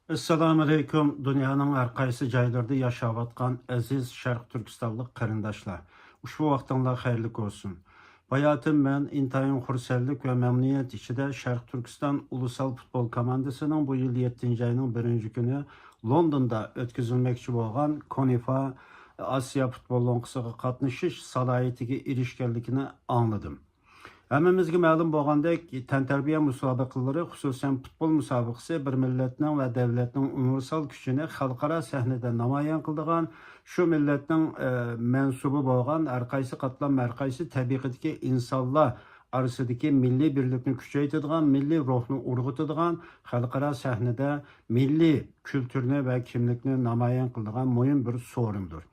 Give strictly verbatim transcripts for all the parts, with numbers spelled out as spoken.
ئەسسالامۇئەلەيكۇم، دۇنيانىڭ ھەر قايسى جايلىرىدا ياشاۋاتقان ئەزىز شەرقىي تۈركىستانلىق قېرىنداشلار. ئۇشبۇ ۋاقتىڭلار خەيرلىك بولسۇن. باياتىن مەن ئىنتايىن خۇرسەنلىك ۋە مەمنۇنىيەت ئىچىدە شەرقىي تۈركىستان ئۇلۇسال پۇتبول كوماندىسىنىڭ بۇ يىل يەتتىنچى ئاينىڭ بىرىنچى كۈنى لوندوندا ئۆتكۈزۈلمەكچى بولغان كونىفا ئاسىيا پۇتبول لوڭقىسىغا قاتنىشىش سالاھىيىتىگە ئېرىشكەنلىكىنى ئاڭلىدىم. ھەممىمىزگە مەلۇم بولغاندەك، تەنتەربىيە مۇسابىقىلىرى، خۇسۇسەن پۇتبول مۇسابىقىسى بىر مىللەتنىڭ ۋە دەۋلەتنىڭ ئۇنىۋېرسال كۈچىنى خەلقئارا سەھنىدە نامايان قىلىدىغان، شۇ مىللەتنىڭ، ئە، مەنسۇبى بولغان ھەر قايسى قاتلام، ھەر قايسى تەبىقىدىكى ئىنسانلار ئارىسىدىكى مىللىي بىرلىكنى كۈچەيتىدىغان، مىللىي روھنى ئۇرغۇتىدىغان، خەلقئارا سەھنىدە مىللىي كۈلتۈرنى ۋە كىملىكنى نامايان قىلىدىغان مۇھىم بىر سورۇندۇر.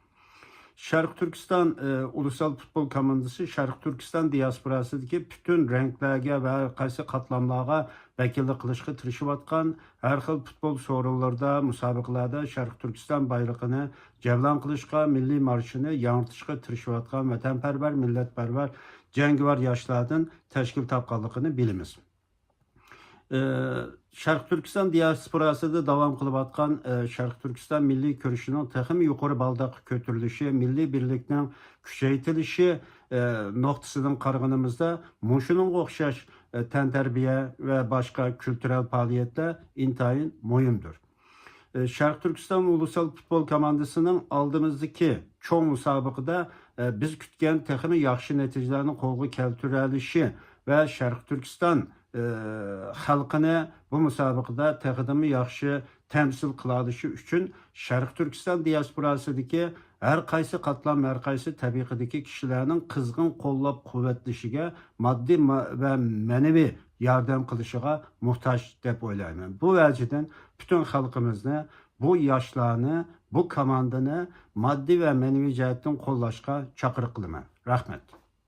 شەرقىي تۈركىستان، ئى، ئۇلۇسال پۇتبول كوماندىسى شەرقىي تۈركىستان دىياسپوراسىدىكى پۈتۈن رەڭگلەرگە ۋە ھەر قايسى قاتلاملارغا ۋەكىللىك قىلىشقا تىرىشىۋاتقان، ھەر خىل پۇتبول سورۇنلىرىدا، مۇسابىقىلەردە شەرقىي تۈركىستان بايرىقىنى جەۋلان قىلىشقا، مىللىي مارشىنى ياڭرىتىشقا تىرىشىۋاتقان ۋەتەنپەرۋەر، مىللەتپەرۋەر، جەڭگىۋار ياشلاردىن تەشكىل تاپقانلىقىنى بىلىمىز. ئى، شەرقىي تۈركىستان دىياسپوراسىدا داۋام قىلىۋاتقان، ئى، شەرقىي تۈركىستان مىللىي كۈرىشىنىڭ تېخىمۇ يۇقىرى بالداققا كۆتۈرۈلۈشى، مىللىي بىرلىكنىڭ كۈچەيتىلىشى، ئى، نۇقتىسىدىن قارىغىنىمىزدا، مۇشۇنىڭغا ئوخشاش، ئى، تەنتەربىيە ۋە باشقا كۈلتۈرەل پائالىيەتلەر ئىنتايىن مۇھىمدۇر. ئى، شەرقىي تۈركىستان ئۇلۇسال پۇتبول كوماندىسىنىڭ ئالدىمىزدىكى چوڭ مۇسابىقىدە، ئى، بىز كۈتكەن تېخىمۇ ياخشى نەتىجىلەرنى قولغا كەلتۈرەلىشى ۋە شەرقىي تۈركىستان، ئى، خەلقىنى بۇ مۇسابىقىدە تېخىدىنمۇ ياخشى تەمسىل قىلالىشى ئۈچۈن شەرقىي تۈركىستان دىياسپوراسىدىكى ھەر قايسى قاتلام، ھەر قايسى تەبىقىدىكى كىشىلەرنىڭ قىزغىن قوللاپ قۇۋۋەتلىشىگە، ماددىي ما-، ۋە مەنىۋى ياردەم قىلىشىغا موھتاج دەپ ئويلايمەن. بۇ ۋەجىدىن پۈتۈن خەلقىمىزنى، بۇ ياشلارنى، بۇ كوماندىنى ماددىي ۋە مەنىۋى جەھەتتىن قوللاشقا چاقىرىق قىلىمەن. رەھمەت.